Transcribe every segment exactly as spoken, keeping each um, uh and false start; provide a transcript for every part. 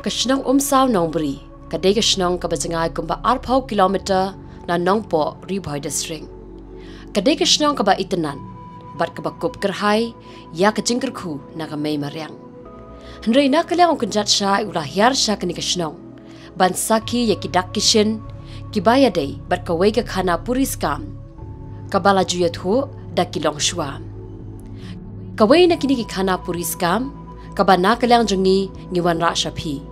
Ka shnong Umsaw Nongbri ka dei ka shnong kaba jngai kumba arphew kilometer na Nongpoh, Ri Bhoi District. Ka dei ka shnong kaba itynnad bad kaba kup kyrhai ïa ka jingkyrkhu na ka mei mariang. Hynrei na ka liang u kynjat shai u la hiar sha kane ka shnong ban sakhi ïa ki dak ki shin kiba ïadei bad kawei ka khana puriskam kaba la ju ïathuh da ki longshuwa. Kawei na kine ki khana puriskam kaba na ka liang jong ngi ngi wanrah sha phi,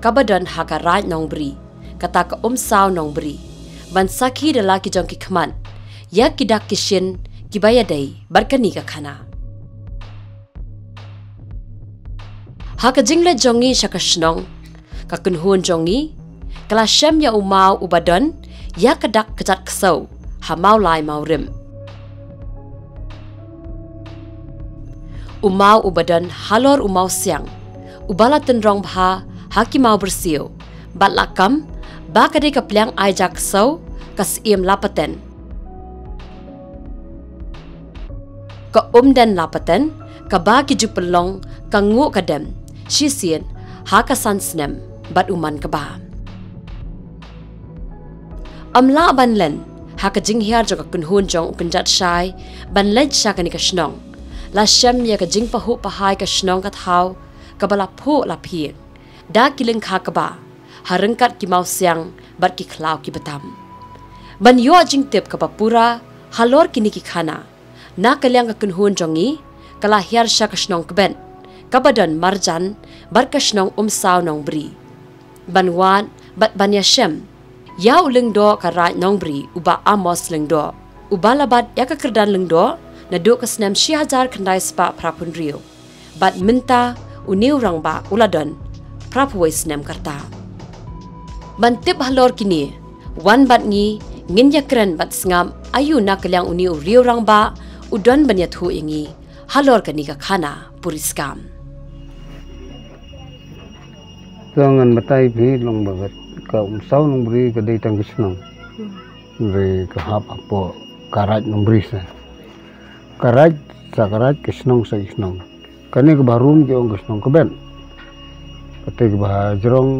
kaba don ha ka Raid Nongbri, kata ka Umsaw Nongbri, ban sakhi da la ki jong ki khmat ïa ki dak ki shin kiba ïadei bad kane ka khana. Ha ka jingleit jong ngi sha ka shnong, ka kynhun jong ngi ka la shem ïa u maw uba don ïa ka dak kjat ksew ha Mawlai Mawrim. U maw uba don halor u mawsiang uba la tynrong bha ha ki mawbyrsiew bad la kam ba ka dei ka pliang ai ja ksew ka Syiem Lapaten. Ka Umden Lapaten kaba ki ju pynlong ka nguh ka dem shisien ha ka san snem bad u man kaba. Ym lah ban len ha ka jinghiar jong ka kynhun jong u kynjat shai ban leit sha kane ka shnong, la shem ïa ka jingpahuh pahai ka shnong ka thaw kaba la phuh la phieng da ki lyngkha kba ha ryngkat ki mawsiang bad ki khlaw kiba tam. Ban ïoh jingtip kaba pura halor kine ki khana, na ka liang ka kynhun jong ngi ka la hiar sha ka shnong Kbet kaba don marjan bad ka shnong Umsaw Nongbri ban wad bad ban ïashem ïa u lyngdoh ka Raid Nongbri, u Bah Amos Lyngdoh, uba la bat ïa ka kyrdan lyngdoh naduh ka snem shi hajar khyndai spah phra phew hynriew. Bad mynta une u rangbah u la don phra phew wei snem ka rta. Ban tip halor kine, wan bad ngi ngin ïakren bad sngap aïu na ka liang une u riew rangbah u don ban ïathuh ïa ngi halor kane ka khana puriskam. To ngan batai phi long ba ka Umsaw Nongbri ka dei tang ka shnong. Hynrei ka hap hapoh ka Raid Nongbri sa. Ka Raid sa ka Raid, ka shnong sa ka shnong. Kane kaba harum ki ong ka shnong Kbet. Kata kaba hajrong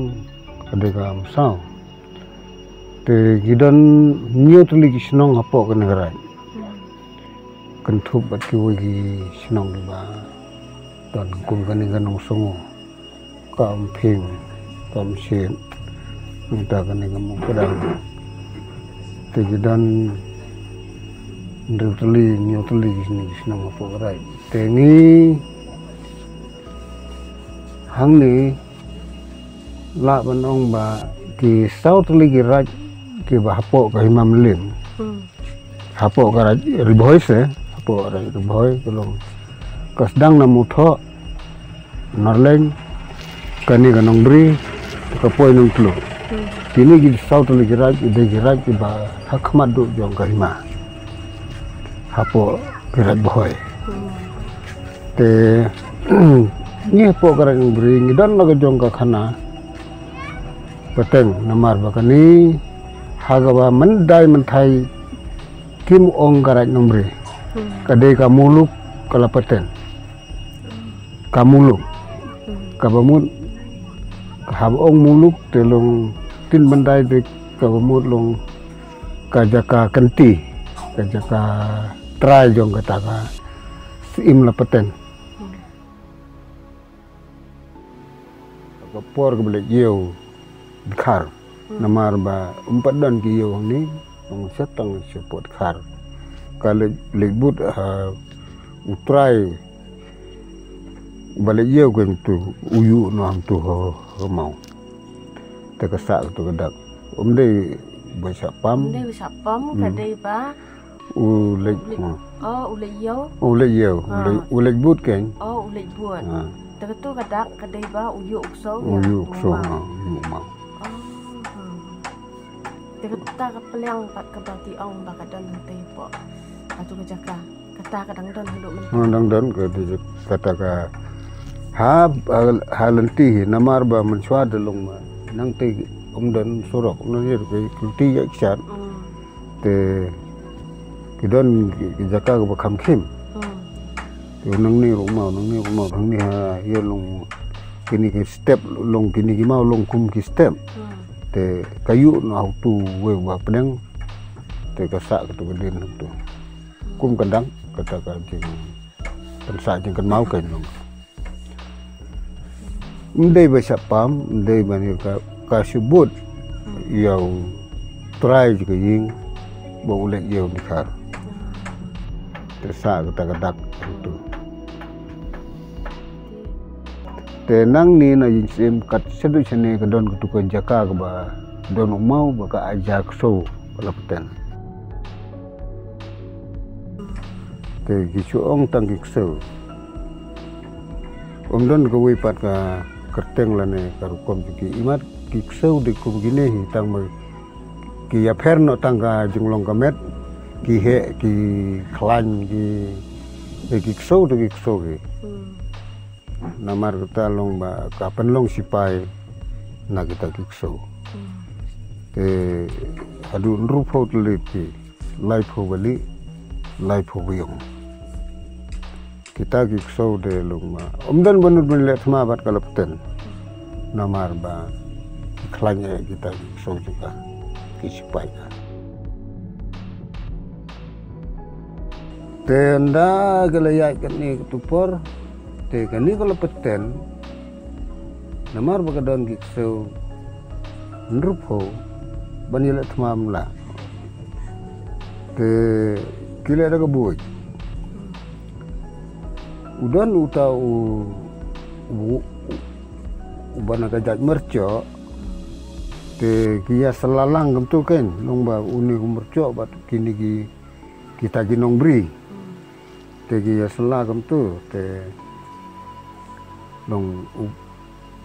ka dei ka Umsaw. Te ki don hynñiew tylli ki shnong hapoh kane ka Raid, kynthup bad kiwei ki shnong kiba don kum kane ka Nongsngew, ka Umphing, ka Umshet, nangta kane ka Mawpdang. Te ki don hynriew tylli, hynñiew tylli ki shnong, ki shnong hapoh ka Raid. Te ngi hangne lah ban ong ba ki saw tylli ki Raid kiba hapoh ka Hima Mylliem. Hapoh ka Raid Ri Bhoi se, hapoh ka Raid Ri Bhoi ka long, ka sdang na Mawthoh, Narleng, kane ka Nongbri, ka poi Nongtluh. Kine ki saw tylli ki Raid ki dei ki Raid kiba ha khmat duh jong ka hima hapoh ka Raid Bhoi. Te ngi hapoh ka Raid Nongbri ngi don la ka jong ka khana pateng, namar ba kane ha kaba myndai mynthai kim ong ka Raid Nongbri, ka dei ka muluk ka Lapaten. Ka muluk, kaba mut, ka haba ong muluk te long tin myndai te kaba mut long ka jaka kynti, ka jaka trai jong kata ka Syiem Lapaten. Ka por kaba leit ïew dkhar, namar ba um pat don ki ïew hangne, ong sha tang sha pud dkhar. Ka leit, leit bud ha u trai ba leit ïew, ka tu u ïuh noh hangtu ha, ha maw. Te ka sah katu ka dak. Um dei ba shah pam. Um dei ba shah pam, ka dei ba u leit, u leit, oh, u leit ïew. U leit ïew, u leit, u leit bud keiñ. Oh, u leit bud. Te katu ka dak ka dei ba u ïuh u ksew, u ïuh u ksew, u ïuh maw. Oh. Te kata ka pliang pat kaba ki ong ba ka don hangtei hapoh katu ka jaka, kata ka dang don haduh mynta? Dang don ka, kata ka ha, ha, ha lynti hi, namar ba mynshuwa da long ma nangtei um don surok, nangtei ka lynti ïa ki shat. Te ki don ki, ki jaka kaba kham khim. Te nangne ruh maw, nangne ruh maw, nangne ha ïa long kini ki step long, kini ki maw long kum ki step. Te ka ïuh noh ha utu uwei uba pdeng. Te ka sah katu ka dien hangtu. Kum ka dak, kata ka jing pynsah jingkynmaw ka long. Ym dei ba shah pam, ym dei ba ni ka, ka shu bud ïa u trai jong ka ïing ba u leit ïa u dkhar. Te sah kata ka dak hangtu. Te nangne na ïing syiem kat shaduh shane ka don katu ka jaka kaba don u maw ba ka ai ja ksew ka la pten. Te ki shu ong tang ki ksew. Ym don kawei pat ka kyrteng lane ka rukom jong ki, imat ki ksew de kum kine hi, tang ba ki ïapher noh tang ka jinglong ka met, ki heh, ki khlaiñ, ki, te ki ksew, te ki ksew ki. Namar kata long ba ka pynlong sipai na kita ki ksew. Te haduh hynriewphew tylli ki, laiphew ba lieh, laiphew ba ïong. Kita ki ksew de long ba ym don ba nud ban leh thma bad ka la pten. Namar ba ki khlaiñ eh kita ki ksew jong ka, ki sipai ka. Te ynda ka la ïaid kane katu por, te kane ka la pten, namar ba ka don ki ksew hynriewphew ban ïaleh thma ym lah. Te ki leh da ka buit. U don uta u, u, u, uba na ka jait Myrchoh, te ki ïa syllalang kumtu kein, long ba une u Myrchoh bad kine ki, kita ki nongbri. Te ki ïa sylla kumtu, te long u,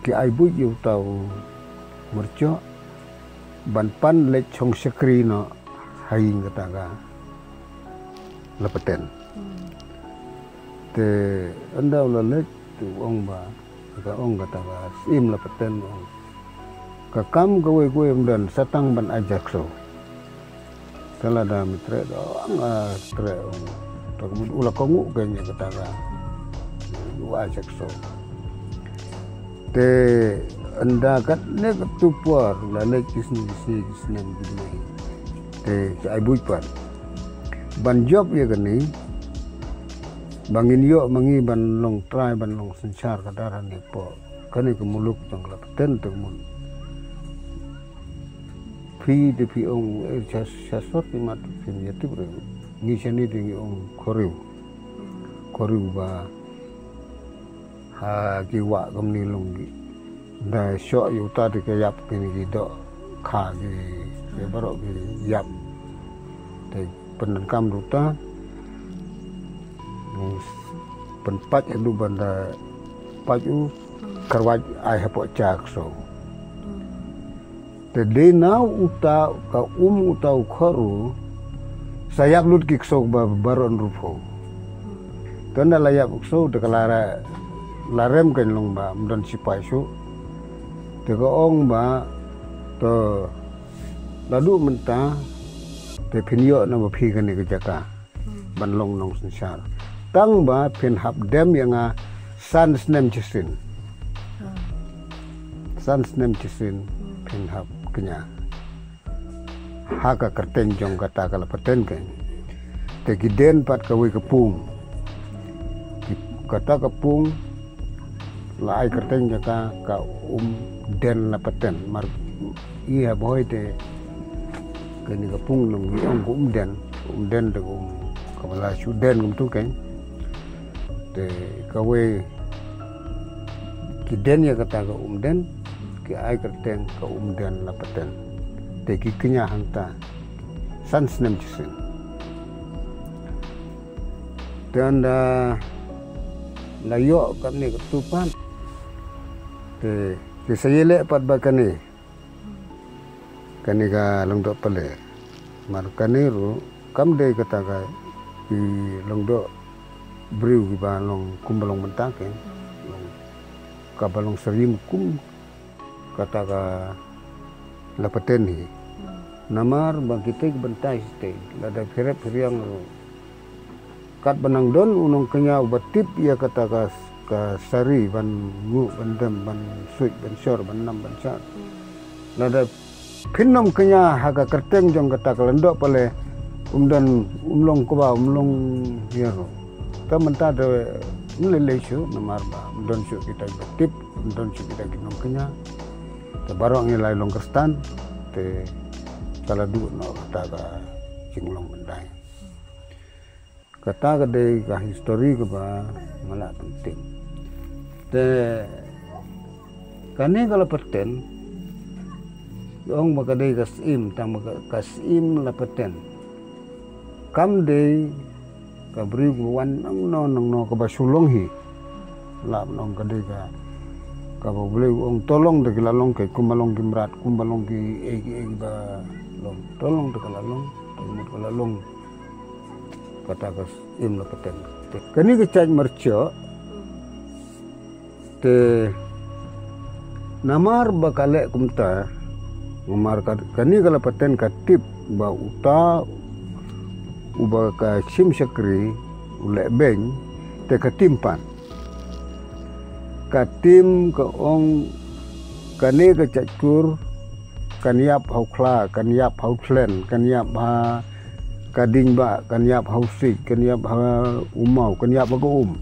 ki ai buit ïa uta u Myrchoh ban pan leit shong shakri noh ha ïing kata ka la pten. Te ynda u la leit, te u ong ba, ka ong kata ka syiem la pten, ong, ka kam kawei kawei ym don, sa tang ban ai ja ksew. Te lada me treh, da ong, ah, treh, ong. Te ka mut u la kohnguh kein ïa kata ka, u ai ja ksew. Te ynda katne katu por, la leit ki sngi, ki sngi, ki snem, ki snem. Te ki ai buit pat ban jop ïa kane, ba ngin ïoh ma ngi ban long trai, ban long synshar khadar hangne hapoh kane ka muluk jong ka la pten, te ka mut phi te phi ong, eh, sha, sha sor phi mat phim ïatip re. Ngi shane te ngi ong khoriew. Khoriew ba ha ki wah kumne long ki. Da shoh ïa uta te ka ïap, kine ki dohkha ki, ki baroh ki ïap. Te pyndonkam da uta, pynpait haduh ban da pait u, kyrwat ai hapoh ja ksew. Te dei na uta ka um uta u khoriew, sa ïap lut ki ksew ba baroh hynriewphew. Te ynda la ïap u ksew, te ka la ra-, la rem kein long ba ym don sipai shuh. Te ka ong ba, to, naduh mynta te phin ïoh na ma phi kane ka jaka ban long nongsynshar. Tang ba phin hap dem ïa nga san snem shisien. San snem shisien phin hap kñia. Ha ka kyrteng jong kata ka la pten kein. Te ki den pat kawei ka pung. Ki, kata ka pung la ai kyrteng jong ka, ka Umden Lapeten. Mar i ha Bhoi te kane ka pung nong i ong ka Umden, Umden te ka um, kaba la shu den kumtu kein. Te kawei ki den ïa kata ka Umden, ki ai kyrteng ka Umden Lapeten. Te ki kñia hangta san snem shisien. Te ynda la ïoh kane ka tu pat, te ki sa ïaleh pat ba kane, kane ka Lyngdoh Pale. Mar kane ruh kam dei kata ka, ki Lyngdoh briew kiba long kumba long mynta kein, long kaba long syriem kum kata ka Lapeten hi. Namar ba kitei ki bynta shatei, lada phi rep phi riang ruh, katba nang don u nongkñia uba tip ïa kata ka ka sari ban nguh ban dem ban suit ban shor ban nam ban shar. Lada phin ym kñia ha ka kyrteng jong kata ka lyngdoh pale um don um long kba um long ïa ruh. Te mynta te ym lei lei shuh namar ba ym don shuh kita kiba tip, ym don shuh kita ki nongkñia. Te baroh ngi la long khristan te ka la duh noh kata ka jinglong ban dai. Kata ka dei ka histori kaba nga lah ban tip. Te kane ka la paten ong ba ka dei ka syiem tang ba ka syiem la paten. Kam dei ka briew kaba wan nangno nangno kaba shu long hi. Lah ban ong ka dei ka kaba briew ong to long da ki la long, kumba long ki mrad, kumba long ki ei ki ei ba long, to long da ka la long, to mut ka la long. Kata ka syiem la paten. Kane ka jait marchok te namar ba ka leh kumta, namar ka kane ka la paten ka tip ba uta uba ka shim shakri u leh beiñ te ka tim pan. Ka tim ka ong kane ka jait kur kan ïap ha u khla, kan ïap ha u thlen, kan ïap ha ka ding ba, kan ïap ha u sik, kan ïap ha u maw, kan ïap ha ka um.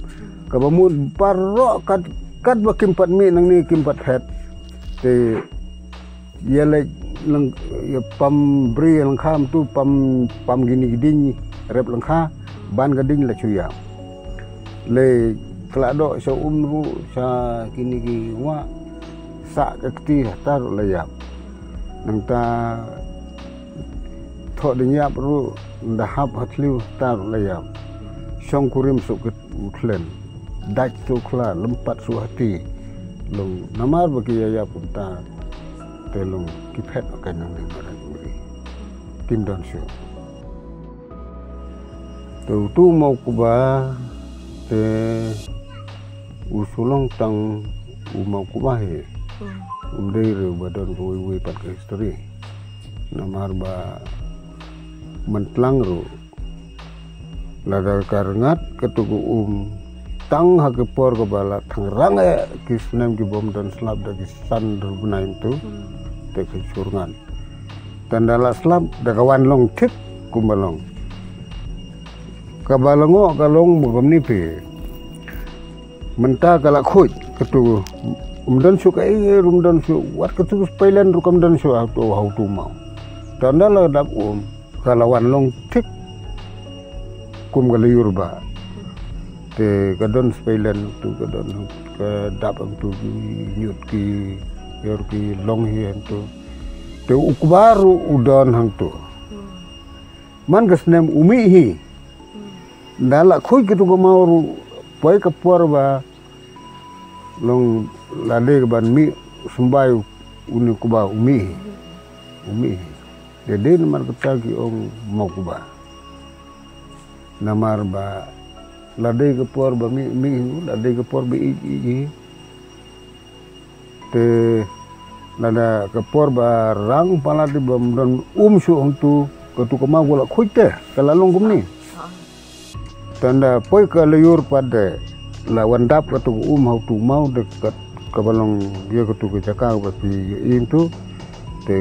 Kaba mut baroh kat kat ba kim pat mih nangne kim pat phet. Te ïa leit lang ïa pam bri lang kham tu pam pam kini ki ding rep lang kha ban ka ding la shu ïap. Le kla doh sha um ruh sha kini ki wah sah ka kti hatar ruh la ïap. Nangta thoh ding ïap ruh nda hap ha tliw hatar ruh la ïap. Shong kurim suk u thlen. Dait suk khla lympat suk hati. Long namar ba ki ïa ïap kumta te long ki phet ka nang ding maran uri. Tim don shu. Te utu mau kuba te u sulong tang u mau kuba hi. Um dei re ba don ko wei wei pat ka histori. Namar ba mentlang ru lada ka rngat ka tu ko um tang ha ke por ka ba la thang rang e ki snem ki bom don slap da ki san ru bnai tu te ka sur ngan. Tanda la slap da ka wan long thik kumba long. Ka ba la ngo ka long ba kam ni phi. Mynta ka la khuid ka tu um don shu ka ei rum don shu wat ka tu spailen ru kam don shu ha tu ha tu mau. Tanda la dap um ka la wan long thik kum ka la yur ba. Te ka don spailen tu ka don ka dap ang tu ki nyut ki yor ki long hi ang tu. Te u kbar u don hang tu. Man ka snem u mih hi. Da la khuid ka tu ka mau ru poi ka por ba long la dei ka ban mih sumbai u ni kuba u mih hi. U mih hi. Dei dei namar kata ki ong mau kuba. Namar ba la dei ka por ba mih mih hi la dei ka por ba ij ij hi. Te lada ka por ba rang palat di ba don um shu hangtu ka tu ka mau ka la khuid te ka la long kumni. Tanda poi ka la yur pat de la wan dap ka tu ka um hau tu mau de ka ka ba long ye ka tu ka jaka ba pi in tu te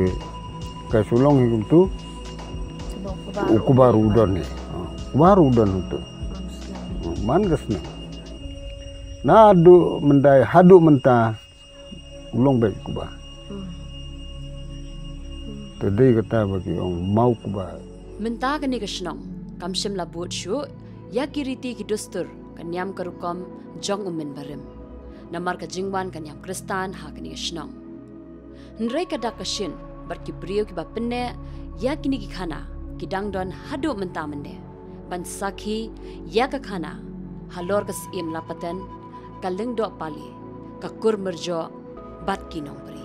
ka shu long hi kum tu u kubar u don ni. Kubar u don tu man ka snem na du mendai hadu menta u long bek kuba. Te dei kata ba ki ong mau kuba. Mynta kane ka shnong kam shym la bud shuh ïa ki riti ki dustur ka niam ka rukom jong u mynbarim. Namar ka jingwan ka niam Khristan ha kane ka shnong. Hynrei ka dak ka shin bad ki briew kiba pynneh ïa kine ki khana ki dang don haduh mynta mynne ban sakhi ïa ka khana halor ka syiem Lapaten, ka lyngdoh pali, ka kur myrjoh bad ki nongpri.